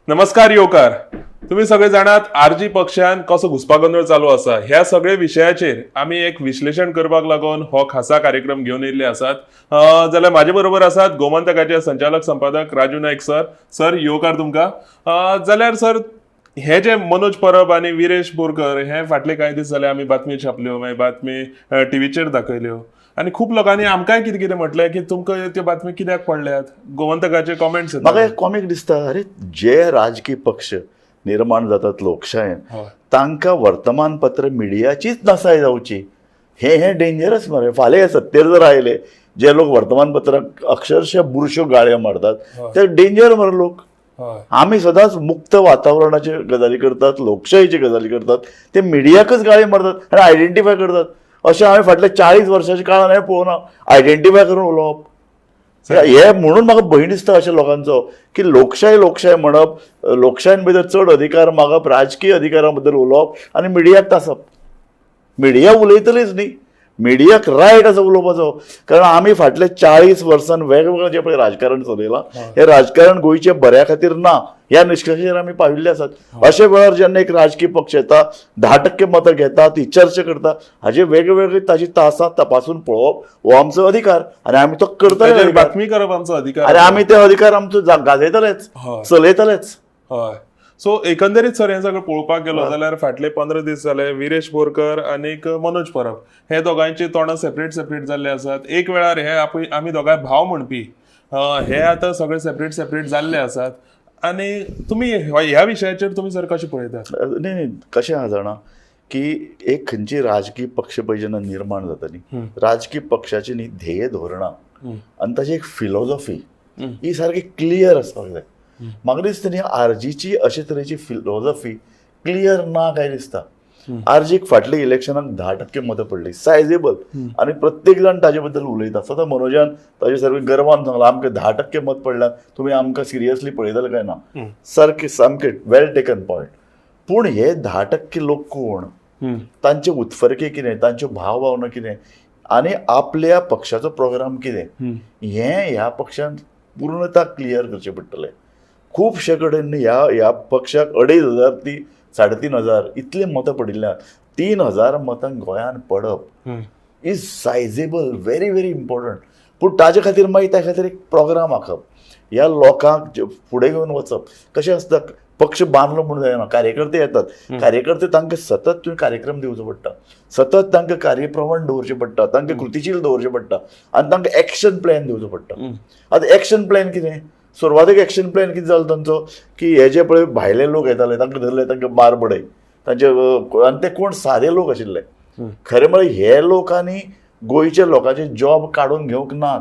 नमस्कार येवकार. तुम्ही सगळे जाणात आरजी पक्षान कसो घुस्पागोंदळ चालू आसा. ह्या सगळे विशयाचेर आमी एक विश्लेशण करपाक लागून हो खासा कार्यक्रम घेवन येयल्ले आसात. जाल्यार म्हाजे बरोबर आसात गोमंतकाचे संचालक संपादक राजू नायक सर. सर, येवकार तुमकां. जाल्यार सर, हे जे मनोज परब आनी विरेश बोरकर हे फाटले कांय दीस जाले आमी बातमी छापल्यो, मागीर बातमी टिवीचेर दाखयल्यो आनी खूब लोकांनी आमकांय कितें कितें म्हटलें की तुमकां त्यो बातमी कित्याक पडल्यात. गोमंतकाचे कॉमेंट्स म्हाका एक कॉमीक दिसता, अरे जे राजकीय पक्ष निर्माण जातात लोकशायेन तांकां वर्तमानपत्र मिडियाचीच नसाय जावची, हे हे डेंजरस मरे. फाल्यां हे सत्तेर जर आयले, जे लोक वर्तमानपत्राक अक्षरशः बुरश्यो गाळयो मारतात ते डेंजर मरे लोक. आमी सदांच मुक्त वातावरणाचे गजाली करतात, लोकशाहीची गजाली करतात, ते मिडियाकच गाळी मारतात आनी आयडेंटिफाय करतात. अशें हांवें फाटल्या 40 वर्साच्या काळान हांवें पळोवना आयडेंटिफाय करून उलोवप हे. म्हणून म्हाका भंय दिसता अशा लोकांचो की लोकशाय लोकशाय म्हणप, लोकशायेन भितर चड अधिकार मागप, राजकीय अधिकारा बद्दल उलोवप आनी मिडियाक तासप. मिडिया उलयतलीच न्ही, मिडियाक रायट आसा उलोवपाचो, कारण आमी फाटल्या 40 वर्सान वेगवेगळें जें पळय राजकारण चलयलां, हें राजकारण गोंयच्या बऱ्या खातीर ना ह्या निश्कर्शेर आमी पाविल्ले आसात. अशे वेळार जेन्ना एक राजकीय पक्ष येता, 10% मतां घेता, ती चर्चा करता, हाजे वेगवेगळे ताजी तासां तपासून पळोवप हो आमचो अधिकार आनी आमी तो करतले. ताचेर बातमी करप आमचो अधिकार. आनी आमी ते अधिकार आमचो गाजयतलेच, चलयतलेच. हय, सो एकंदरीत सर, हें सगळें पळोवपाक गेलो जाल्यार फाटले 15 दीस जाले विरेश बोरकर आनीक मनोज परब हे दोगांयची तोंडां सेपरेट सेपरेट जाल्ले आसात. एक वेळार हे आमी दोगांय भाव म्हणपी हे आतां सगळे सेपरेट सेपरेट जाल्ले आसात. आनी तुमी ह्या विशयाचेर तुमी सर कशें पळयतात? न्ही न्ही, कशें आहा जाणा की एक खंयची राजकीय पक्ष पळय जेन्ना निर्माण जाता न्ही, राजकीय पक्षाची न्ही ध्येय धोरणां आनी ताची एक फिलॉजॉफी ही सारकी क्लियर आसपाक जाय. म्हाका दिसता न्ही आरजीची अशे तरेची फिलॉजॉफी क्लियर ना काय दिसता. आरजीक फाटल्या इलेक्शनाक 10% मतां पडली, सायजेबल, आनी प्रत्येक जाण ताजे बद्दल उलयता. स्वता मनोजान ताजे सारकें गर्वान सांगलां, आमकां 10% मत पडल्यार तुमी आमकां सिरियसली पळयतले काय ना. सारकें, सामकें वेल टेकन पॉयंट. पूण हे 10% लोक कोण, तांचे उत्फर्के कितें, तांच्यो भावभावना कितें आनी आपल्या पक्षाचो प्रोग्राम कितें, हें ह्या पक्षान पूर्णता क्लियर करचें पडटलें. खुबशे कडेन न्ही ह्या ह्या पक्षाक 2500 ती 3500 इतली मतां पडिल्लीं. 3000 मतां गोंयांत पडप is sizeable, very very important. पूण ताजे खातीर मागीर त्या खातीर एक प्रोग्राम आंखप, ह्या लोकांक फुडें घेवन वचप. कशें आसता, पक्ष बांदलो म्हूण जायना, कार्यकर्ते येतात, कार्यकर्ते तांकां सतत तुवें कार्यक्रम दिवचो पडटा, सतत तांकां कार्यप्रवण दवरचें पडटा, तांकां कृतीशील दवरचें पडटा आनी तांकां एक्शन प्लॅन दिवचो पडटा. आतां एक्शन प्लॅन कितें, सुरवातेक एक्शन प्लॅन कितें जालो तांचो की हे जे पळय भायले लोक येताले तांकां धरले, तांकां मार बडय तांचे, आनी ते कोण सादे लोक आशिल्ले. खरें म्हळ्यार हे लोकांनी गोंयच्या लोकांचे जॉब काडून घेवंक नात.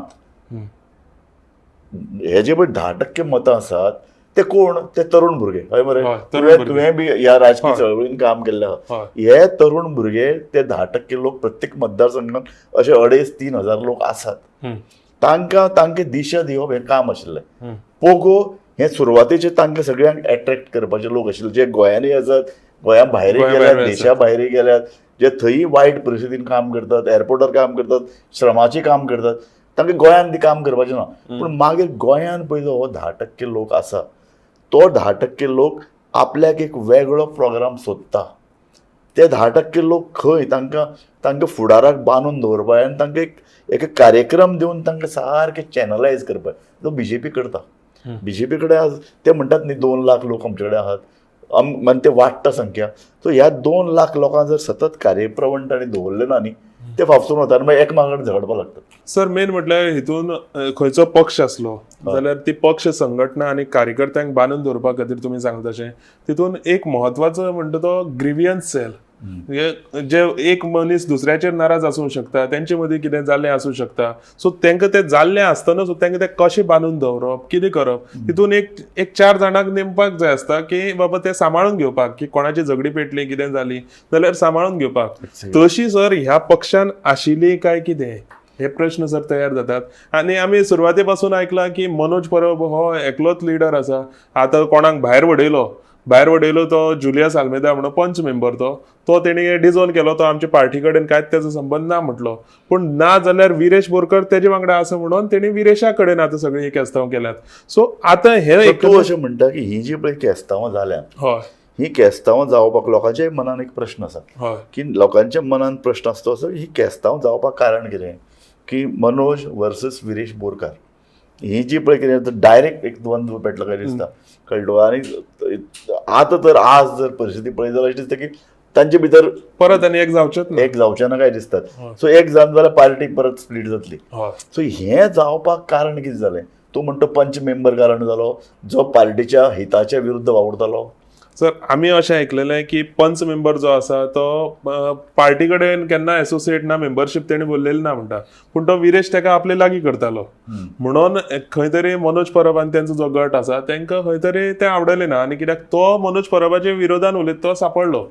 हे जे पळय 10% मतां आसात ते कोण, ते तरुण भुरगे. हय मरे? तुवें बी ह्या राजकीय चळवळीन काम केल्लें आहा. हे तरुण भुरगे, ते 10% लोक प्रत्येक मतदारसंघात अशे 2500-3 हजार लोक आसात. तांकां तांकां दिशा दिवप हें काम आशिल्लें. पोगो हे सुरवातेचे तांकां सगळ्यांक एट्रॅक्ट करपाचे लोक आशिल्ले, जे गोंयांनी आसात, गोंया भायर गेल्यात, देशा भायर गेल्यात, जे थंय वायट परिस्थितीन काम करतात, एअरपोर्टार काम करतात, श्रमाचें काम करतात, तांकां गोंयांत ती काम करपाचें ना. पूण मागीर गोंयांत पळय जो हो 10% लोक आसा, तो 10% लोक आपल्याक एक वेगळो प्रोग्राम सोदता. ते 10% लोक खंय तांकां तांकां फुडाराक बांदून दवरपाक आनी तांकां एक एक कार्यक्रम दिवन तांकां सारकें चॅनलायज करपाक, जो बीजेपी करता. बीजेपी कडेन आज ते म्हणटात न्ही 2 लाख लोक आमचे कडेन आहात, आनी ते वाडटा संख्या. सो ह्या 2 लाख लोकांक जर सतत कार्यप्रवण तांणी दवरलें ना न्ही, ते फाफसून वता आनी मागीर एकमेकां कडेन झगडपाक लागतात. सर, मेन म्हटल्यार हितून खंयचो पक्ष आसलो जाल्यार ती पक्ष संघटना आनी कार्यकर्त्यांक बांदून दवरपा खातीर तुमी सांगता तशें तितून एक म्हत्वाचो म्हणटा तो ग्रिवियन्स सेल, जे एक मनीस दुसऱ्याचेर नाराज आसूंक शकता, तेंचे मदीं कितें जाल्लें आसूं शकता. सो तांकां तें जाल्लें आसतना सुद्दां तांकां तें कशें बांदून दवरप, कितें करप, तितून एक एक 4 जाणांक नेमपाक जाय आसता की बाबा ते सांबाळून घेवपाक, की कोणाची झगडी पेटली कितें जाली जाल्यार सांबाळून घेवपाक. तशी सर ह्या पक्षान आशिल्ली काय कितें, हे प्रश्न सर तयार जातात. आनी आमी सुरवाते पासून आयकलां की मनोज परब हो एकलोच लिडर आसा, आतां कोणाक भायर वडयलो भायर वडयलो तो जुलियस आल्मेदा म्हणून पंच मेंबर, तो तो तेणी डिझोन केलो, तो आमच्या पार्टी कडेन कांयच तेजो संबंद ना म्हटलो. पूण ना जाल्यार विरेश बोरकर तेजे वांगडा आसा म्हणून तेणी विरेशा कडेन आतां सगळीं केस्तांव केल्यात. सो आतां हे सो तूं अशें म्हणटा की ही जी पळय केस्तांवां जाल्यात, हय, ही केस्तांवां जावपाक लोकांच्याय मनान एक प्रश्न आसा, हय, की लोकांच्या मनान प्रश्न आसता असो, ही केस्तांव जावपाक कारण कितें, की मनोज वर्सस विरेश बोरकार ही जी पळय कितें डायरेक्ट एक द्वंद्व पेटलो काय दिसता, कळ्ळो. आनी आतां तर आज जर परिस्थिती पळयत जाल्यार अशें दिसता की तांचे भितर परत आनी एक जावचेच ना, एक जावचें ना काय दिसतात. सो एक जावन जाल्यार पार्टी परत स्प्लीट जातली. सो हें जावपाक कारण कितें जालें? तूं म्हणटा पंच मेंबर कारण जालो जो पार्टीच्या हिताच्या विरुद्ध वावुरतालो. सर आमी अशें आयकलेलें की पंच मेंबर जो आसा तो पार्टी कडेन केन्ना एसोसिएट ना, मेंबरशीप तेणी बोल्लेली ना म्हणटा, पूण तो विरेश ताका आपले लागीं करतालो म्हणून खंय तरी मनोज परब आनी तेंचो जो गट आसा तांकां खंय तरी तें आवडलें ना. आनी कित्याक तो मनोज परबाच्या विरोधान उलयत तो सांपडलो.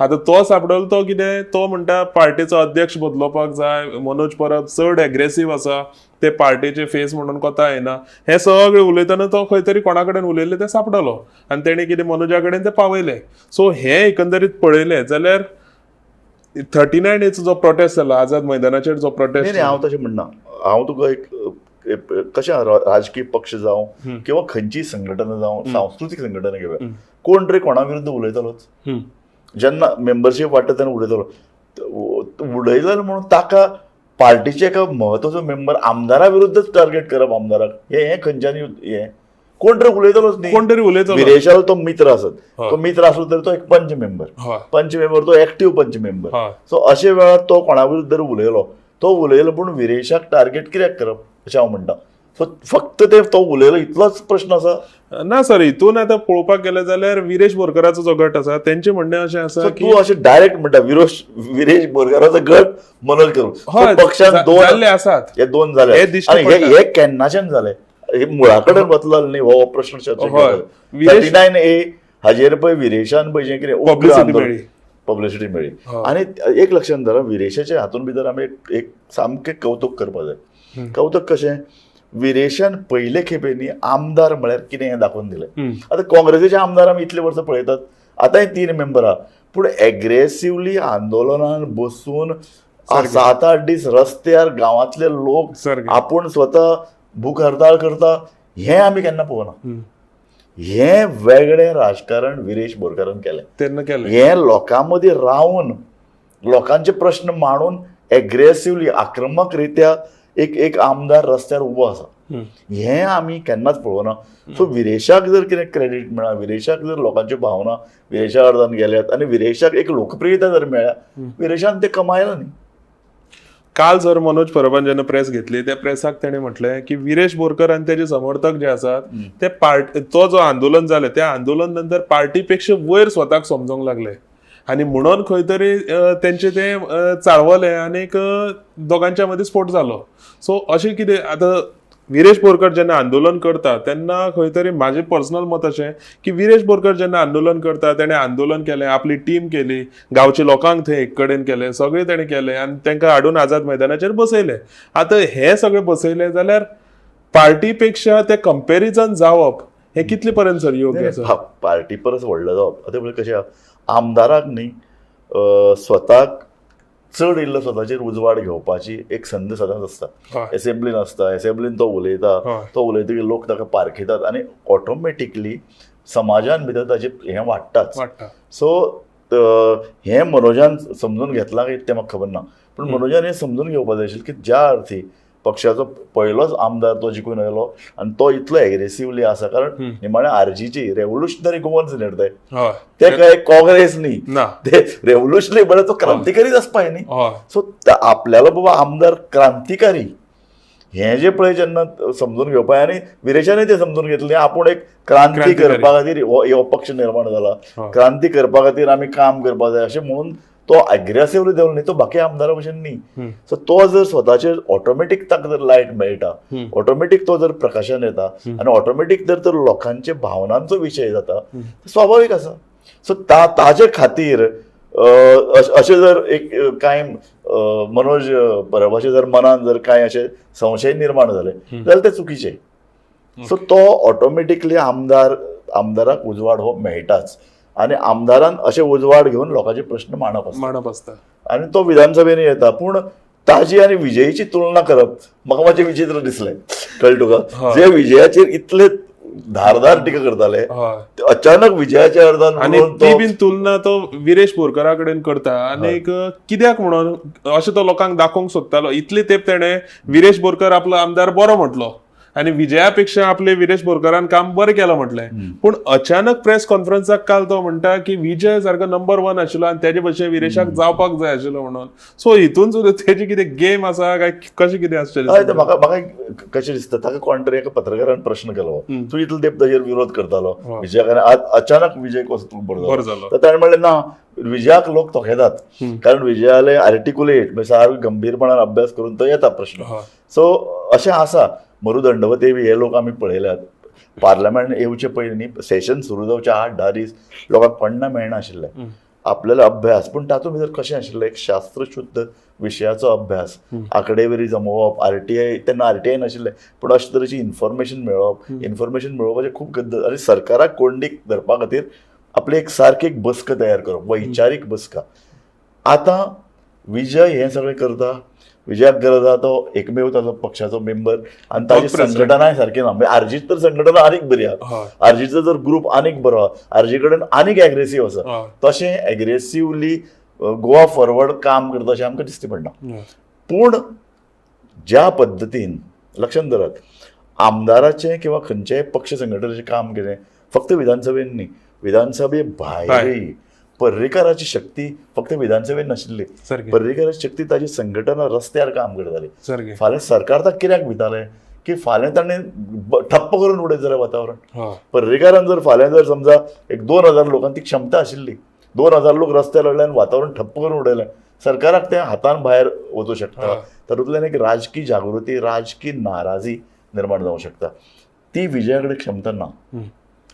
आतां तो सांपडलो तो कितें, तो म्हणटा पार्टीचो अध्यक्ष बदलोवपाक जाय, मनोज परब चड एग्रेसीव आसा, ते पार्टीचे फेस म्हणून कोता येना, हें सगळें उलयतना तो खंय तरी कोणा कडेन उलयल्लें तें सांपडलो आनी तेणें कितें मनोजा कडेन तें पावयलें. सो हें एकंदरीत पळयलें जाल्यार 39 एचो जो प्रोटेस्ट जाला आझाद मैदानाचेर जो प्रोटेस्ट, नाही हांव तशें म्हणना. हांव तुका एक कशें राजकीय पक्ष जावं किंवा खंयचीय संघटना जावं, सांस्कृतीक संघटना घेवया, कोण तरी कोणा विरुद्ध उलयतालोच. जेन्ना मेंबरशीप वाडटा तेन्ना उलयतालो, उलयतालो म्हणून ताका पार्टीचे एका म्हत्वाचो मेंबर आमदारा विरुद्धच टार्गेट करप आमदाराक, हें खंयच्यान हें कोण तरी उलयतालोच न्ही, कोण तरी उलयतालो. विरेशालो तो मित्र आसत, तो मित्र आसलो तरी तो एक पंच मेंबर, पंच मेंबर तो एक्टीव पंच मेंबर. सो अशे वेळार तो कोणा विरुद्ध जर उलयलो, तो उलयलो पूण विरेशाक टार्गेट कित्याक करप अशें हांव म्हणटा. सो फक्त ते तो उलयलो इतलोच प्रश्न आसा ना सर. हितून आतां पळोवपाक गेले जाल्यार विरेश बोरकराचो जो गट आसा तेंचें म्हणणें अशें आसा की तूं अशें डायरेक्ट म्हणटा विरेश बोरकराचो गट मनोज करून पक्षान दोन जाल्ले आसात, हे दोन जाले हे आनी हे केन्नाच्यान जाले, हे मुळा कडेन वतलो न्ही हो प्रश्न. 39A हाजेर पळय विरेशान पळय जें कितें पब्लिसिटी मेळ्ळी, पब्लिसिटी मेळ्ळी. आनी एक लक्षांत धरा, विरेशाच्या हातून भितर आमी एक सामकें कौतुक करपाक जाय. कौतुक कशें, विरेशान पयले खेपे न्ही आमदार म्हळ्यार कितें हें दाखोवन दिलें. आतां काँग्रेसीचे आमदार आमी इतले वर्सां पळयतात, आतांय 3 मेंबर आहा, पूण एग्रेसिवली आंदोलनान बसून 7-8 दीस रस्त्यार गांवांतले लोक आपूण स्वता भूक हडताळ करता हें आमी केन्ना पळोवना. हें वेगळें राजकारण विरेश बोरकारान केलें, तेन्ना केलें. हें लोकां मदीं रावन लोकांचे प्रश्न मांडून एग्रेसिवली आक्रमक रित्या एक एक आमदार रस्त्यार उबो आसा, हें आमी केन्नाच पळोवना. सो विरेशाक जर कितें क्रेडीट मेळ्ळा, विरेशाक जर लोकांच्यो भावना विरेशा अर्दान गेल्यात आनी विरेशाक एक लोकप्रियता जर मेळ्ळ्या, विरेशान तें कमायलां न्ही. काल जर मनोज परबान जेन्ना प्रेस घेतली त्या प्रेसाक तेणें म्हटलें की विरेश बोरकर आनी तेजे समर्थक जे आसात ते पार्ट तो जो आंदोलन जालें त्या आंदोलन नंतर पार्टी पेक्षा वयर स्वताक समजोंक लागले आनी म्हणून खंय तरी तेंचे ते चाळवले आनी दोगांच्या मदीं स्फोट जालो. सो अशें कितें आतां विरेश बोरकर जेन्ना आंदोलन करता तेन्ना खंय तरी म्हाजें पर्सनल मत अशें की विरेश बोरकर जेन्ना आंदोलन करता तेणें आंदोलन केलें, आपली टीम केली, गांवच्या लोकांक थंय एक कडेन केलें, सगळें तेणें केलें आनी तांकां हाडून आझाद मैदानाचेर बसयलें. आतां हें सगळें बसयलें जाल्यार पार्टी पेक्षा तें कंपेरिजन जावप हें कितले पर्यंत सर योग्य आसा? पार्टी परस व्हडलें जावप आतां पळय कशें आमदाराक न्ही स्वताक चड इल्लो स्वताचेर उजवाड घेवपाची एक संद सदांच आसता. एसेंब्लीन आसता, एसेंब्लीन तो उलयता, तो उलयतकीर लोक ताका पारखितात आनी ऑटोमॅटिकली समाजान भितर ताजें हें वाडटाच. सो हें मनोजान समजून घेतलां काय तें म्हाका खबर ना, पूण मनोजान हें समजून घेवपाक जाय आशिल्लें की ज्या अर्थी पक्षाचो पयलोच आमदार तो जिखून आयलो आनी तो इतलो एग्रेसिवली आसा, कारण निमाणें आरजीची रेवोल्युशनरी गोवन्स न्ही ते काय काँग्रेस न्ही, ते रेवोल्युशनरी म्हळ्यार तो क्रांतिकारीच आसपा न्ही. सो आपल्यालो बाबा आमदार क्रांतिकारी हें जें पळय जेन्ना समजून घेवपा आनी विरेशानय तें समजून घेतलें, आपूण एक क्रांती करपा खातीर हो पक्ष निर्माण जाला, क्रांती करपा खातीर आमी काम करपा जाय अशें म्हणून तो अग्रेसिवली देवलो न्ही, तो बाकी आमदारा भशेन न्ही. सो तो जर स्वताचेर ऑटोमॅटीक ताका जर लायट मेळटा, ऑटोमॅटीक तो जर प्रकाशन येता आनी ऑटोमॅटीक जर तर लोकांच्या भावनांचो विशय जाता, स्वाभावीक आसा. सो ताजे खातीर अशें जर एक कांय मनोज परबाचे जर मनान जर कांय अशे संशय निर्माण जाले जाल्यार ते चुकीचे. सो तो ऑटोमॅटिकली आमदार आमदाराक उजवाड हो मेळटाच आनी आमदारान अशे उजवाड घेवन लोकांचे प्रश्न मांडप आसता, मांडप आसता आनी तो विधानसभेन येता. पूण ताजी आनी विजयीची तुलना करप म्हाका मातशें विचित्र दिसलें, कळ्ळें तुका? जे विजयाचेर इतले धारदार टिका करताले अचानक विजयाच्या अर्दान आनी ती बीन तुलना तो विरेश बोरकरा कडेन करता आनी कित्याक म्हणून अशें तो लोकांक दाखोवंक सोदतालो. इतले तेंप तेणें विरेश बोरकर आपलो आमदार बरो म्हटलो आनी विजया पेक्षा आपले विरेश बोरकरान काम बरें केलां म्हटलें, पूण अचानक प्रेस कॉन्फरन्साक काल तो म्हणटा की विजय सारको नंबर 1 आशिल्लो आनी तेजे भशेन विरेशाक जावपाक जाय आशिल्लो म्हणून. सो हितून सुद्दां तेजी कितें गेम आसा काय कशें कितें आसचें? म्हाका म्हाका कशें दिसता, ताका कोण तरी एका पत्रकारान प्रश्न केलो, तूं इतलो तेंप ताजेर विरोध करतालो विजयाक आनी आज अचानक विजय कसो बरो जालो? तर ताणें म्हणलें ना, विजयाक लोक तोखेतात कारण विजयाले आर्टिकुलेट म्हणजे सारको गंभीरपणान अभ्यास करून तो येता प्रश्न. सो अशें आसा. मरू दंडवते बी हे लोक आमी पळयल्यात पार्लमेंट येवचे पयलीं न्ही, सेशन सुरू जावचे 8-10 दीस लोकांक पण्णा मेळनाशिल्लें आपल्याला अभ्यास. पूण तातूंत भितर कशें आशिल्लें, एक शास्त्रशुद्ध विशयाचो अभ्यास, आंकडेवरी जमोवप, आरटीआय तेन्ना आरटीआय नाशिल्लें पूण अशे तरेची इन्फॉर्मेशन मेळोवप, इन्फॉर्मेशन मेळोवपाचें खूब गरज. आनी सरकाराक कोंडीक धरपा खातीर आपली एक सारकी एक बसका तयार करप, वैचारीक बसका. आतां विजय हें सगळें करता, विजयाक गरज आसा, तो एकमेव ताजो पक्षाचो मेंबर आनी ताजी संघटनाय सारकी ना. म्हणजे आरजीची तर संघटना आनीक बरी आसा, आरजीचो जर ग्रूप आनीक बरो आसा, आरजी कडेन आनीक एग्रेसीव आसा, तशें एग्रेसिवली गोवा फॉरवर्ड काम करता अशें आमकां दिसती पडना. पूण ज्या पद्दतीन लक्षांत धरात, आमदाराचें किंवा खंयच्याय पक्ष संघटनेचें काम कितें फक्त विधानसभेन न्ही, विधानसभे भायरय पर्रीकाराची शक्ती फक्त विधानसभेन नाशिल्ली, पर्रीकाराची शक्ती ताजी संघटना रस्त्यार काम करताली. फाल्यां सरकार ताका कित्याक भितालें की फाल्यां ताणें ठप्प करून उडयत जाल्यार वातावरण. पर्रीकारान जर फाल्यां जर समजा एक 2000 लोकांक ती क्षमता आशिल्ली, 2000 लोक रस्त्यार हाडले आनी वातावरण ठप्प करून उडयलें, सरकाराक तें हातान भायर वचूं शकता. तातूंतल्यान एक राजकी जागृती, राजकी नाराजी निर्माण जावंक शकता. ती विजया कडेन क्षमता ना,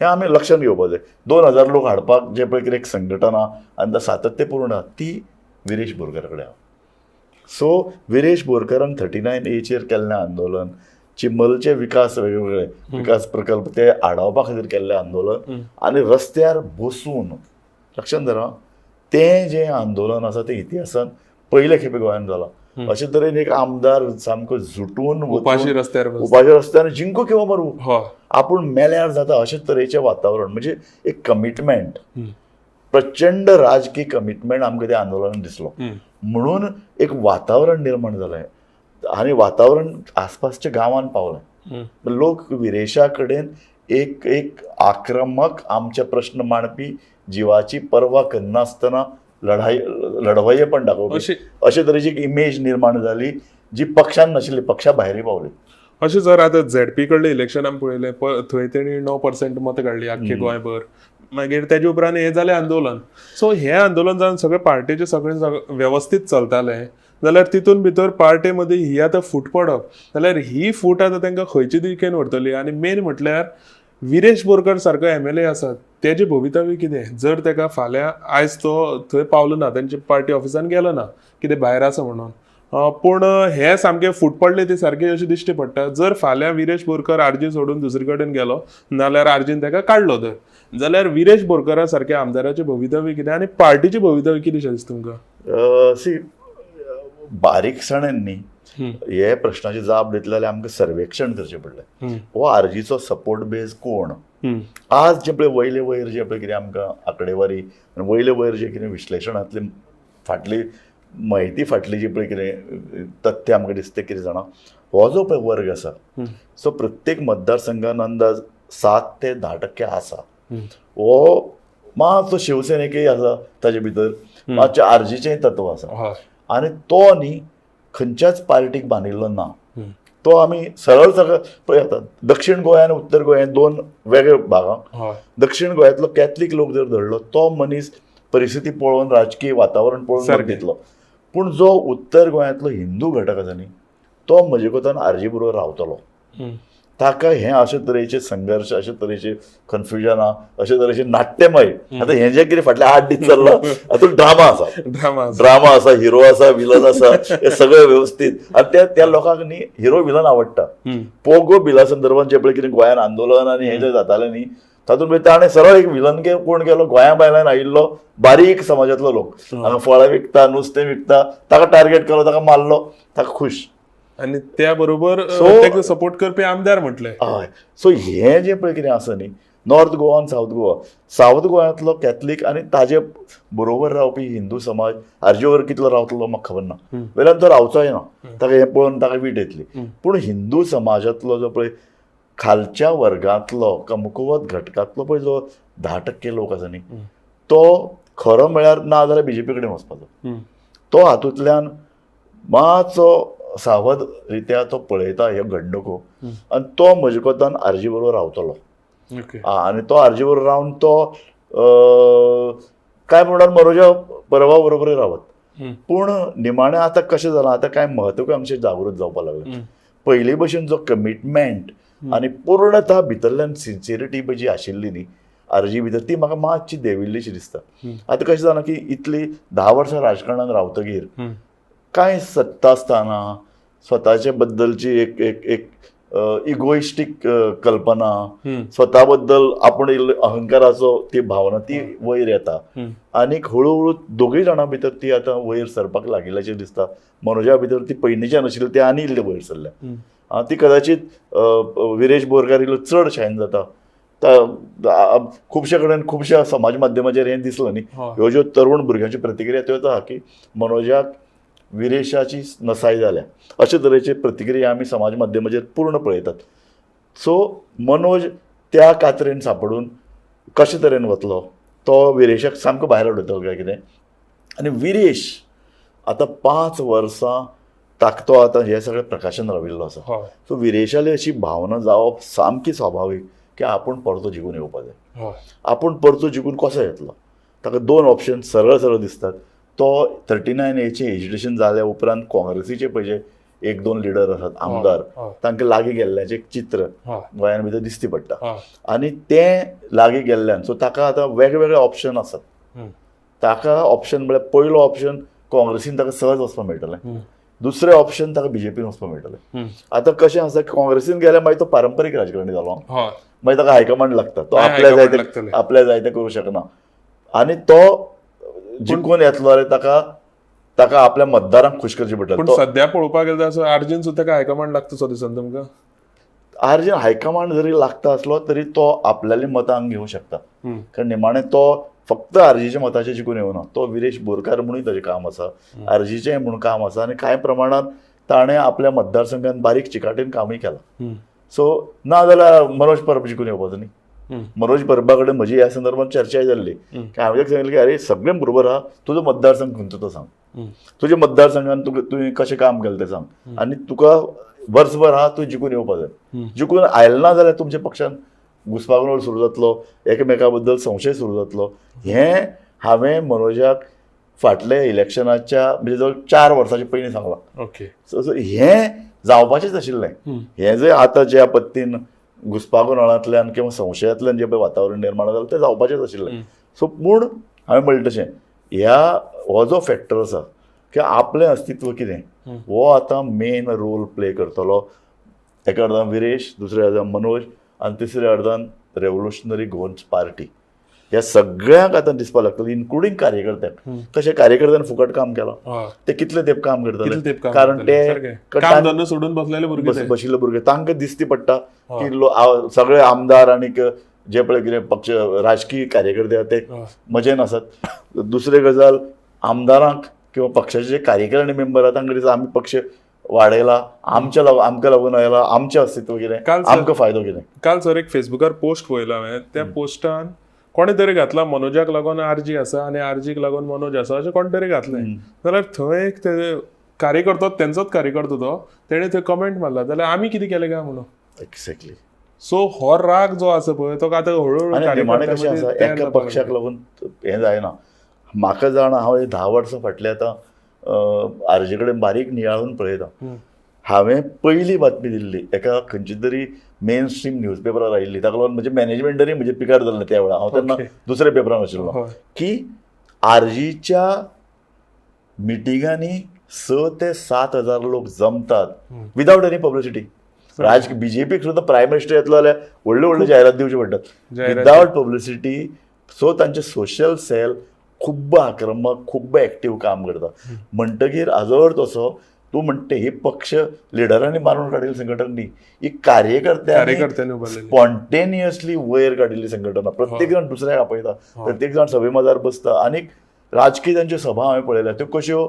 हें आमी लक्षांत घेवपाक जाय. 2000 लोक हाडपाक जे पळय कितें एक संघटना आनी सातत्यपूर्ण ती विरेश बोरकरा कडेन आसा. सो विरेश बोरकरान 39A चेर केल्लें आंदोलन, चिंबलचे विकास वेगवेगळे विकास प्रकल्प ते आडावपा खातीर केल्लें आंदोलन आनी रस्त्यार बसून लक्षांत धरा तें जें आंदोलन आसा तें इतिहासान पयले खेपे गोंयांत जालां. अशे तरेन एक आमदार सामको झुटून उपाशी रस्त्यार, उपाशी रस्त्यार जिंको किंवा मरू, आपूण मेल्यार जाता अशे तरेचें वातावरण, म्हणजे एक कमिटमेंट, प्रचंड राजकीय कमिटमेंट आमकां त्या आंदोलनान दिसलो. म्हणून एक वातावरण निर्माण जालें आनी वातावरण आसपासच्या गांवांत पावलें. लोक विरेशा कडेन एक एक आक्रमक आमचे प्रश्न मांडपी, जिवाची पर्वा करनासतना लढाई लढवय्ये पण दाखोवपी अशे तरेची एक इमेज निर्माण जाली जी पक्षान नाशिल्ली, पक्षा भायरय पावली. अशें जर आतां झेडपी कडलें इलेक्शन आमी पळयलें, थंय तेणी 9% मतां काडली आख्खे गोंयभर. मागीर तेजे उपरांत हें जालें आंदोलन. सो हें आंदोलन जावन सगळें पार्टेचें सगळें वेवस्थीत चलतालें जाल्यार तितून भितर पार्टे मदीं ही आतां फूट पडप जाल्यार ही फूट आतां तांकां खंयचे दिकेन व्हरतली? आनी मेन म्हटल्यार विरेश बोरकर सारको MLA आसा तेजें भवितव्य कितें? जर ताका फाल्यां आयज तो थंय पावलो ना, तेंच्या पार्टी ऑफिसान गेलो ना, कितें भायर आसा म्हणून, पूण हे सामकें फूट पडले ते सारके अशें दिश्टी पडटा. जर फाल्यां विरेश बोरकर आरजी सोडून दुसरे कडेन गेलो नाल्यार आरजीन ताका काडलो तर, जाल्यार विरेश बोरकरा सारक्या आमदाराचें भवितव्य कितें आनी पार्टीचें भवितव्य कितें शें दिसता तुमकां? सी, बारीकसाणेन न्ही हे प्रश्नाची जाप दितले जाल्यार आमकां सर्वेक्षण करचें पडलें. हो आरजीचो सपोर्ट बेज कोण? आज जे पळय वयले वयर जे पळय कितें आमकां आंकडेवारी आनी वयले वयर जे कितें विश्लेशणांतली फाटली म्हायती, फाटली जी पळय कितें तथ्य आमकां दिसता कितें जाणा, हो जो पळय वर्ग आसा सो प्रत्येक मतदारसंघान अंदाज 7 ते 10% आसा. हो मातसो शिवसेनेकय आसा ताजे भितर, मातशें आरजीचेंय तत्व आसा आनी तो न्ही खंयच्याच पार्टीक बांदिल्लो ना. तो आमी सरळ सरळ पळय आतां दक्षिण गोंय आनी उत्तर गोंय दोन वेगळे भागां. दक्षिण गोंयांतलो कॅथलीक लोक जर धरलो तो मनीस परिस्थिती पळोवन, राजकीय वातावरण पळोवन दितलो, पूण जो उत्तर गोंयांतलो हिंदू घटक आसा न्ही तो म्हजे कोतान आरजी बरोबर रावतलो. ताका हें अशे तरेचे संघर्श, अशे तरेचे कन्फ्युजनां, अशे तरेचे नाट्यमय, आतां हें जें कितें फाटले 8 दीस चल्लां हातूंत ड्रामा आसा, ड्रामा आसा, हिरो आसा, विलन आसा, हे सगळें वेवस्थीत. आनी त्या त्या लोकांक न्ही हिरो विलन आवडटा. पोगो बिला संदर्भात जें पळय कितें गोंयांत आंदोलन आनी हें जें जातालें न्ही तातूंत भितर ताणें सरळ एक विलन कोण केलो, गोंया भायल्यान आयिल्लो बारीक समाजांतलो लोक, हांगा फळां विकता, नुस्तें विकता, ताका टार्गेट केलो, ताका मारलो, ताका खुश. आनी त्या बरोबर ताका सपोर्ट करपी आमदार म्हटले. हय, सो हें जें पळय कितें आसा न्ही, नॉर्थ गोवा आनी सावथ गोवा, सावथ गोवांतलो कॅथलीक आनी ताजे बरोबर रावपी हिंदू समाज आरजी वर कितलो रावतलो म्हाका खबर ना, वेल्यान तो रावचोय ना, ताका हें पळोवन ताका वीट येतली. पूण हिंदू समाजांतलो जो पळय खालच्या वर्गांतलो कमकुवत घटकांतलो पळय जो 10% लोक आसा न्ही, तो खरो म्हळ्यार ना जाल्यार बीजेपी कडेन वचपाचो. तो हातूंतल्यान मातसो सावध रित्या तो पळयता ह्यो घडणुको आनी तो म्हजे कोतान आरजी बरोबर रावतलो. आनी तो आरजी बरोबर रावन तो काय म्हणल्यार मनोजा परबा बरोबरूय रावत. पूण निमाणें आतां कशें जालां, आतां कांय महत्वाकांक्षी जागृत जावपाक लागले. पयलीं भशेन जो कमिटमेंट आनी पूर्णतः भितरल्यान सिन्सियरिटी जी आशिल्ली न्ही आरजी भितर, ती म्हाका मातशी देंविल्लीशी दिसता. आतां कशें जालां की इतली 10 वर्सां राजकारणान रावतगीर कांय सत्ता आसतना स्वताचे बद्दलची एक एक एक इगोइस्टीक कल्पना, स्वता बद्दल आपूण इल्लो अहंकाराचो ती भावना ती वयर येता आनीक हळू हळू दोगूय जाणां भितर ती आतां वयर सरपाक लागिल्ल्याचें दिसता. मनोजा भितर ती पयलींच्यान आशिल्ली ती आनी इल्ली वयर सरल्या. ती कदाचित विरेश बोरकार इल्लो चड शायन जाता. खुबशे कडेन खुबश्या समाज माध्यमाचेर हें दिसलां न्ही, ह्यो ज्यो तरुण भुरग्यांच्यो प्रतिक्रिया त्यो आहा की मनोजाक विरेशाची नसाय जाल्या, अशे तरेची प्रतिक्रिया आमी समाज माध्यमाचेर पूर्ण पळयतात. सो मनोज त्या कातरेन सांपडून कशे तरेन वतलो, तो विरेशाक सामको भायर उडयतलो काय कितें. आनी विरेश आतां 5 वर्सां ताकतो आतां हें सगळें प्रकाशन राविल्लो आसा. सो विरेशाली अशी भावना जावप सामकी स्वाभावीक की आपूण परतो जिखून येवपा जाय. आपूण परतो जिखून कसो येतलो, ताका 2 ऑप्शन सरळ सरळ दिसतात. तो 39Aचें एजिटेशन जाल्या उपरांत काँग्रेसीचे पळय 1-2 लिडर आसात आमदार, तांकां लागीं गेल्ल्याचें एक चित्र गोंयान भितर दिसती पडटा आनी तें लागीं गेल्ल्यान सो ताका आतां वेगवेगळे ऑप्शन आसात. ताका ऑप्शन म्हळ्यार पयलो ऑप्शन काँग्रेसीन ताका सहज वचपाक मेळटलें, दुसरें ऑप्शन ताका बीजेपीन वचपाक मेळटलें. आतां कशें आसा, काँग्रेसीन गेल्यार मागीर तो पारंपरीक राजकारणी जालो, मागीर ताका हायकमांड लागता, तो आपल्या जाय ते आपल्या जाय ते करूं शकना आनी तो जिखून येतलो जाल्यार ताका ताका आपल्या मतदारांक खूश करचें पडटलें. पूण सद्या पळोवपाक गेल्यार असो आरजीन सुद्दां ताका हायकमांड लागता सो दिसना तुमकां? आरजीन हायकमांड जरी लागता आसलो तरी तो आपल्याली मतां घेवंक शकता, कारण निमाणें तो फक्त आरजीच्या मताचेर जिखून येवना, तो विरेश बोरकार म्हणूय ताजें काम आसा, आरजीचें म्हणून काम आसा आनी कांय प्रमाणांत ताणें आपल्या मतदारसंघान बारीक चिकाटेन कामूय केलां. सो ना जाल्यार मनोज परब जिखून येवपाचो न्ही. मनोज परबा कडेन म्हजी ह्या संदर्भात चर्चाय जाल्ली की हांवें ताका सांगिल्लें की अरे सगळें बरोबर आहा, तुजो मतदारसंघ खंयचो तो सांग, तुज्या मतदारसंघान तुका तुवें कशें काम केलें तें सांग आनी तुका वर्सभर आहा तूं जिखून येवपा जाय. जिखून आयलें ना जाल्यार तुमच्या पक्षान घुसपागोंदळ सुरू जातलो, एकामेका बद्दल संशय सुरू जातलो. हें हांवें मनोजाक फाटल्या इलेक्शनाच्या म्हणजे जवळ 4 वर्सांच्या पयलीं सांगलां. ओके, सो हें जावपाचेंच आशिल्लें. हें जर आतां ज्या पद्दतीन घुसपागोंदळांतल्यान किंवा संशयांतल्यान जें पळय वातावरण निर्माण जालें तें जावपाचेंच आशिल्लें. सो पूण हांवें म्हणलें तशें ह्या हो जो फॅक्टर आसा की आपलें अस्तित्व कितें हो आतां मेन रोल प्ले करतलो. एका अर्दान विरेश, दुसऱ्या अर्दान मनोज आनी तिसऱ्या अर्दान रेवोल्युशनरी गोवन्स पार्टी. ह्या सगळ्यांक आतां दिसपाक लागतलें, इन्क्लुडींग कार्यकर्त्यांक. कशें कार्यकर्त्यांनी फुकट काम केलां, ते कितले तेंप काम करतले, कारण ते काम सोडून बसलेले भुरगे, बशिल्ले भुरगे तांकां दिसती पडटा की सगळे आमदार आनीक जे पळय कितें पक्ष राजकीय कार्यकर्ते आसा ते मजेन आसात. दुसरी गजाल, आमदारांक किंवा पक्षाचे जे कार्यकारिणी मेंबर आसा तांकां दिसता आमी पक्ष वाडयला, आमच्या आमकां लागून आयला, आमचें अस्तित्व कितें, आमकां फायदो कितें. काल सर एक फेसबुकार पोस्ट पळयला हांवें, त्या पोस्टान कोणे तरी घातला मनोजाक लागून आरजी आसा आनी आरजीक लागून मनोज आसा अशें कोण तरी घातलें. जाल्यार थंय एक ते कार्यकर्तो, तेंचोच कार्यकर्तो तो, तेणें थंय कमेंट मारला जाल्यार आमी कितें केलें काय म्हणून. एक्झॅक्टली. सो हो राग जो आसा पळय तो आतां हळूहळू निमाणें कशें आसा, एका पक्षाक लागून हें जायना. म्हाका जाणा, हांव 10 वर्सां फाटलें आतां आरजी कडेन बारीक नियाळून पळयता. हांवें पयली बातमी दिल्ली एका खंयची तरी मेन स्ट्रीम न्यूज पेपरार आयिल्ली, ताका लागून म्हजें मॅनेजमेंटरी म्हजें पिकार जाल्लें त्या वेळार, हांव तेन्ना दुसऱ्या पेपरान आशिल्लो, की आरजीच्या मिटिंगांनी 6 ते 7 हजार लोक जमतात विदावट एनी पब्लिसिटी. राज बीजेपीक सुद्दां प्रायम मिनिस्टर येतलो जाल्यार व्हडल्यो व्हडल्यो जायरात दिवच्यो पडटात विदावट पब्लिसिटी. सो तांचे सोशल सेल खूब्ब आक्रमक, खूब्ब एक्टीव काम करता. म्हणटगीर हाजो अर्थ असो, तूं म्हणटा ही पक्ष लिडरांनी मारून काडिल्ली संघटना न्ही, ही कार्यकर्त्यांनी स्पॉन्टेनियसली वयर काडिल्ली संघटना. प्रत्येक जाण दुसऱ्याक आपयता, प्रत्येक जाण सभे मजार बसता. आनी राजकीय तांच्यो सभा हांवें पळयल्या त्यो कश्यो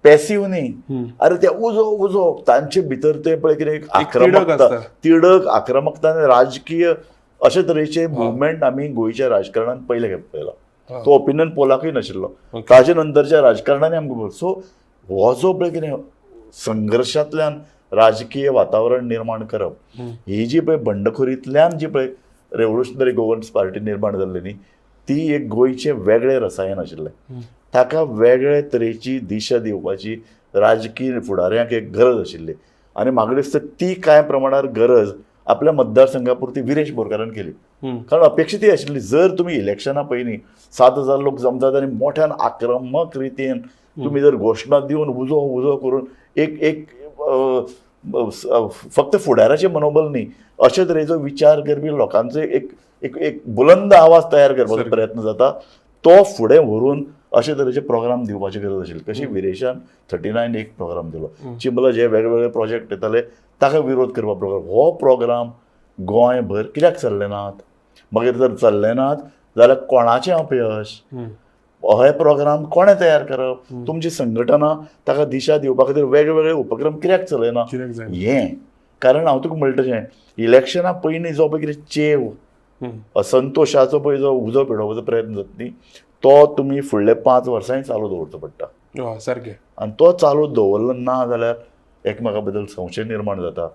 पॅसिव न्ही, अरे ते उजो उजो तांचे भितर ते पळय कितें आक्रमकता, तिडक, आक्रमकता आनी राजकीय अशे तरेचे मुवमेंट आमी गोंयच्या राजकारणान पयले खेप पळयला. तो ओपिनियन पोलाकूय नाशिल्लो, ताजे नंतरच्या राजकारणान आमकां. सो हो जो पळय कितें संघर्शांतल्यान राजकीय वातावरण निर्माण करप, ही जी पळय बंडखोरींतल्यान जी पळय रेव्होल्युशनरी गोवन्स पार्टी निर्माण जाल्ली न्ही, ती एक गोंयचें वेगळें रसायन आशिल्लें. ताका वेगळे तरेची दिशा दिवपाची राजकीय फुडाऱ्यांक एक गरज आशिल्ली. आनी म्हाका दिसता ती कांय प्रमाणार गरज आपल्या मतदारसंघा पुरती विरेश बोरकारान केली. कारण अपेक्षा ती आशिल्ली, जर तुमी इलेक्शना पयलीं 7,000 लोक जमतात आनी मोठ्यान आक्रमक रितीन तुमी जर घोशणा दिवन उजो उजो करून एक एक फक्त फुडाराचें मनोबल न्ही, अशे तरेचो विचार करपी लोकांचो एक एक एक बुलंद आवाज तयार करपाचो प्रयत्न जाता, तो फुडें व्हरून अशे तरेचे प्रोग्राम दिवपाची गरज आशिल्ली. कशी विरेशान 39 एक प्रोग्राम दिलो, चिंबला जे वेगवेगळे प्रोजेक्ट येताले ताका विरोध करपा प्रोग्राम. हो प्रोग्राम गोंयभर कित्याक चल्ले नात? मागीर जर चल्ले नात जाल्यार कोणाचें अपयश? हे प्रोग्राम कोणें तयार करप? तुमची संघटना ताका दिशा दिवपा खातीर वेगवेगळे उपक्रम कित्याक चलयना? हें कारण हांव तुका म्हणटा तशें इलेक्शना पयलीं जो पळय कितें चेव असंतोशाचो पळय जो उजो पेटोवपाचो प्रयत्न जाता न्ही, तो तुमी फुडले 5 वर्सांय चालू दवरचो पडटा. सारकें. आनी तो चालू दवरलो ना जाल्यार एकमेका बद्दल संशय निर्माण जाता,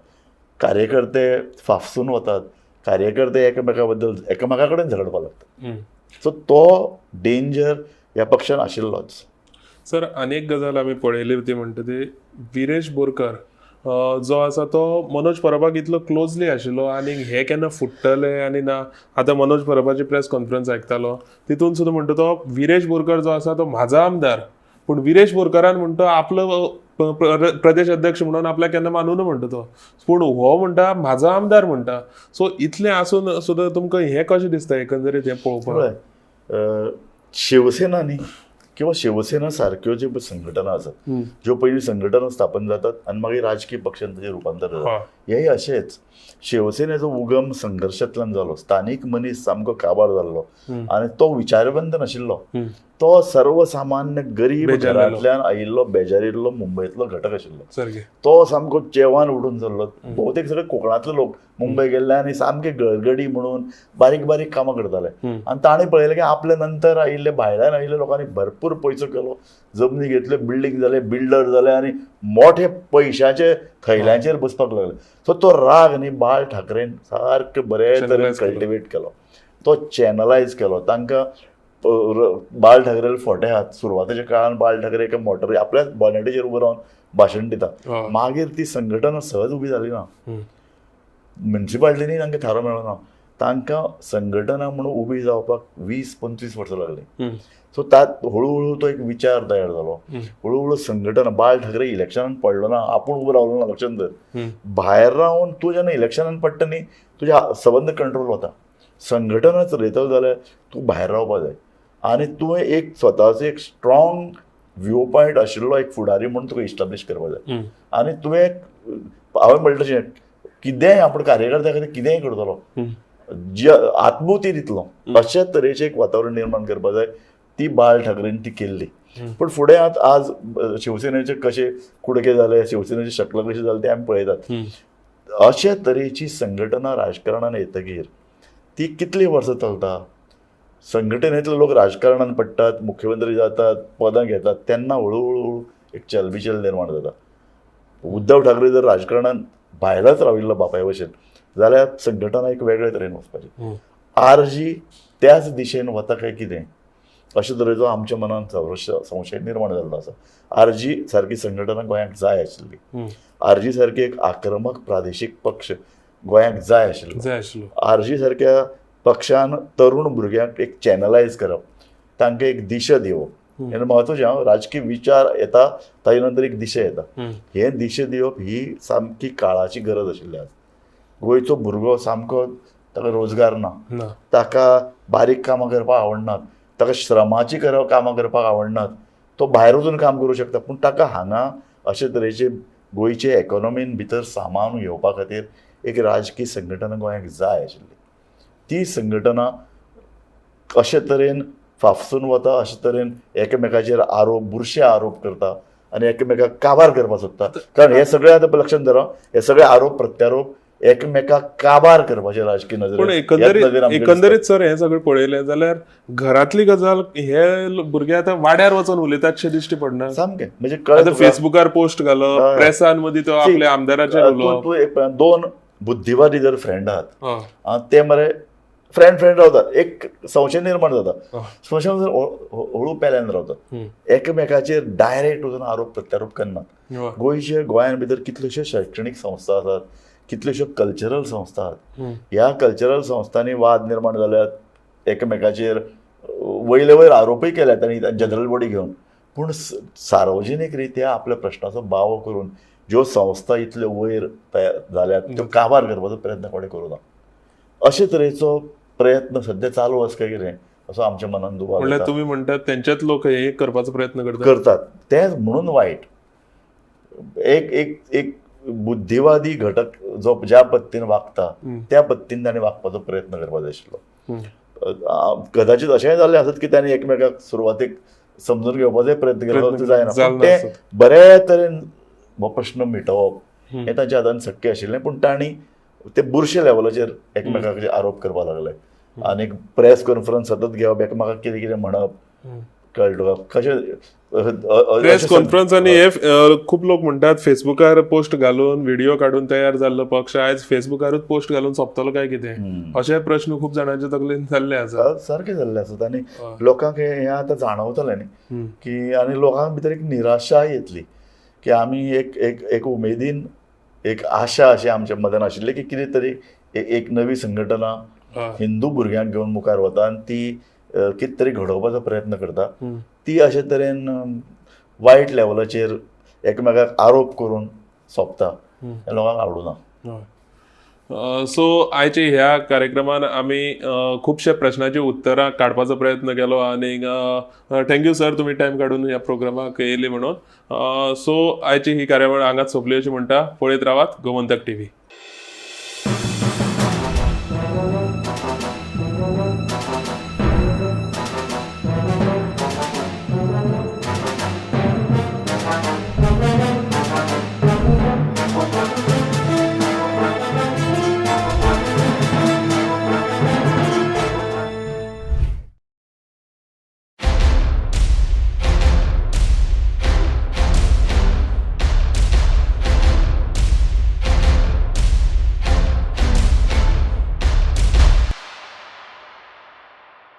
कार्यकर्ते फाफसून वतात, कार्यकर्ते एकामेका बद्दल एकामेका कडेन झगडपाक लागतात. सो तो डेंजर ह्या पक्षान आशिल्लोच. सर, आनी एक गजाल आमी पळयली ती म्हणटा ती विरेश बोरकर जो आसा तो मनोज परबाक इतलो क्लोजली आशिल्लो आनी हे केन्ना फुट्टले आनी ना. आतां मनोज परबाची प्रेस कॉन्फरन्स आयकतालो, तितून सुद्दां म्हणटा तो विरेश बोरकर जो आसा तो म्हाजो आमदार, पूण विरेश बोरकरान म्हणटा आपलो प्रदेश अध्यक्ष म्हणून आपल्याक केन्ना मानून म्हणटा तो, पूण हो म्हणटा म्हाजो आमदार म्हणटा. सो इतलें आसून सुद्दां तुमकां हें कशें दिसता एकंदरीत हें पळोवपाक? शिवसेना न्ही किंवा शिवसेना सारक्यो ज्यो संघटना आसात, ज्यो पयलीं संघटना स्थापन जातात आनी मागीर राजकीय पक्षांत ताचें रुपांतर जाता, हेय अशेंच. शिवसेनेचो उगम संघर्शांतल्यान जालो. स्थानीक मनीस सामको काबार जाल्लो आनी तो विचारवंत नाशिल्लो, तो सर्वसामान्य गरीब घरांतल्यान आयिल्लो बेजारिल्लो मुंबयतलो घटक आशिल्लो. तो सामको चेवान उठून जाल्लो. बहुतेक सगळे कोकणांतले लोक मुंबय गेल्ले आनी सामके गडगडी म्हणून बारीक बारीक कामां करताले. आनी ताणें पळयलें की आपल्या नंतर आयिल्ले भायल्यान आयिल्ल्या लोकांनी भरपूर पयसो केलो, जमनी घेतल्यो, बिल्डींग जाले, बिल्डर जाले आनी मोठे पयशाचे थैल्यांचेर बसपाक लागले. सो तो राग न्ही बाळ ठाकरेन सारकें बरे तरेन कल्टिवेट केलो, तो चॅनलायज केलो. तांकां बाळ ठाकरे फोटे आहात. सुरवातेच्या काळान बाळ ठाकरे एका मोटर आपल्याच बॉनेटीचेर उबो रावन भाशण दिता. मागीर ती संघटना सहज उबी जाली ना, म्युनिसिपालिटींनी तांकां थारो मेळ्ळो ना, तांकां संघटना म्हणून उबी जावपाक 20-25 वर्सां लागलीं. सो तात हळूहळू तो एक विचार तयार जालो, हळूहळू संघटना. बाळ ठाकरे इलेक्शनान पडलो ना, आपूण उबो रावलो ना, लक्षांत धर. भायर रावन तूं जेन्ना इलेक्शनान पडटा न्ही, तुज्या सबंद कंट्रोल वता. संघटना चलयतलो जाल्यार तूं भायर रावपा जाय आनी तुवें एक स्वताचो एक स्ट्रॉंग व्यू पॉयंट आशिल्लो एक फुडारी म्हणून तुका इस्टाब्लीश करपा जाय. आनी तुवें हांवें म्हणलें तशें कितेंय आपूण कार्यकर्त्या खातीर कितेंय करतलो, जे आत्मोती दितलो, अशे तरेचें एक वातावरण निर्माण करपा जाय. ती बाळ ठाकरेन ती केल्ली. पूण फुडें आतां आज शिवसेनेचे कशे कुडके जाले, शिवसेनेचे शकल कशें जालें तें आमी पळयतात. अशे तरेची संघटना राजकारणान येतकीर ती कितलीं वर्सां चलता? संघटनेतले लोक राजकारणान पडटात, मुख्यमंत्री जातात, पदां घेतात, तेन्ना हळूहळू एक चलबिचल निर्माण जाता. उद्धव ठाकरे जर राजकारणान भायरच राविल्लो बापाय भशेन जाल्यार संघटना एक वेगळे तरेन वचपाची. आरजी त्याच दिशेन वता काय कितें अशे तरेचो आमच्या मनान संशय निर्माण जाल्लो आसा. आरजी सारकी संघटना गोंयांक जाय आशिल्ली, आरजी सारकी एक आक्रमक प्रादेशीक पक्ष गोंयांक जाय आशिल्लो. आरजी सारक्या पक्षान तरुण भुरग्यांक एक चॅनलायज करप, तांकां एक दिशा दिवप हें म्हत्वाचें. हांव राजकीय विचार येता ताजे नंतर एक दिशा येता, हें दिशा दिवप ही सामकी काळाची गरज आशिल्ली आज. गोंयचो भुरगो सामको ताका रोजगार ना, ना, ताका बारीक कामां करपाक आवडनात, ताका श्रमाची कामां करपाक आवडनात, तो भायर वचून काम करूं शकता, पूण ताका हांगा अशे तरेचे गोंयचे इकॉनॉमीन भितर सामान घेवपा खातीर एक राजकीय संघटना गोंयाक जाय आशिल्ली. ती संघटना अशे तरेन फाफसून वता, अशे तरेन एकामेकाचेर आरोप, बुरशे आरोप करता आनी एकामेकाक काबार करपाक सोदता. कारण हे सगळे आतां लक्षांत धरा, हे सगळे आरोप प्रत्यारोप एकमेकाक काबार करपाचे राजकीय नदरेन. पूण एकंदरीत सर हें सगळें पळयलें जाल्यार घरांतली गजाल हे भुरगे आतां वाड्यार वचून उलयतात शें दिश्टी पडना. सामकें म्हणजे कळ्ळें, फेसबुकार पोस्ट घालप, प्रेसान मदीं तो आपल्या आमदाराचेर उलोवप. तूं एक दोन बुद्धिवादी जर फ्रेंड आहात ते मरे फ्रेंड फ्रेंड रावतात, एक संशय निर्माण जाता, संशय हळू पेल्यान रावतात, एकमेकाचेर डायरेक्ट वचून आरोप प्रत्यारोप करनात. गोंयचे गोंयान भितर कितल्योश्यो शैक्षणीक संस्था आसात, कितल्योश्यो कल्चरल संस्था आसात, ह्या कल्चरल संस्थांनी वाद निर्माण जाल्यात, एकमेकाचेर वयले वयर आरोपय केल्यात आनी जनरल बॉडी घेवन, पूण सार्वजनीक रित्या आपल्या प्रश्नाचो बावो करून ज्यो संस्था इतल्यो वयर तयार जाल्यात त्यो काबार करपाचो प्रयत्न कोणें करूं ना. अशे तरेचो प्रयत्न सद्या चालू आसा काय कितें असो आमच्या मनान दुबाव. म्हणल्यार तुमी म्हणटात तेंच्याच लोक हे करपाचो प्रयत्न करतात, तेच म्हणून वायट. एक एक एक बुद्धिवादी घटक जो ज्या पद्दतीन वागता त्या पद्दतीन ताणें वागपाचो प्रयत्न करपाक जाय आशिल्लो. कदाचित अशेंय जाल्लें आसत की ताणें एकमेकाक सुरवातेक समजून घेवपाचोय प्रयत्न केलो जायना, ते बरे तरेन हो प्रश्न मिटोवप हें तांच्या हातान शक्य आशिल्लें, पूण तांणी ते बुरशे लेवलाचेर एकमेकाचेर आरोप करपाक लागले आनी प्रेस कॉन्फरन्स सतत घेवप, एकमेकाक कितें कितें म्हणप, कळ्ळें तुका कशें प्रेस कॉन्फरन्स. आनी हे खूब लोक म्हणटात फेसबुकार पोस्ट घालून व्हिडिओ काडून तयार जाल्लो पक्ष आयज फेसबुकारूच पोस्ट घालून सोंपतलो काय कितें, अशे प्रश्न खूब जाणांच्या तकलेन जाल्ले आसा, सारके जाल्ले आसात. आनी लोकांक हें आतां जाणवतलें न्ही की, आनी लोकांक भितर एक निराशा येतली की आमी एक एक एक उमेदीन एक आशा अशी आमच्या मदन आशिल्ली की कितें तरी एक नवी संघटना हिंदू भुरग्यांक घेवन मुखार वता आनी ती कितें तरी घडोवपाचो प्रयत्न करता, ती अशे तरेन वायट लेवलाचेर एकमेकाक आरोप करून सोंपता, हें लोकांक आवडूना. सो आयच्या ह्या कार्यक्रमान आमी खुबशे प्रश्नाची उत्तरां काडपाचो प्रयत्न केलो आनी thank you sir, तुमी टायम काडून ह्या प्रोग्रामाक येयली म्हणून. सो आयची ही कार्यावळ हांगाच सोंपली अशी म्हणटा. पळयत रावात गोमंतक टीव्ही.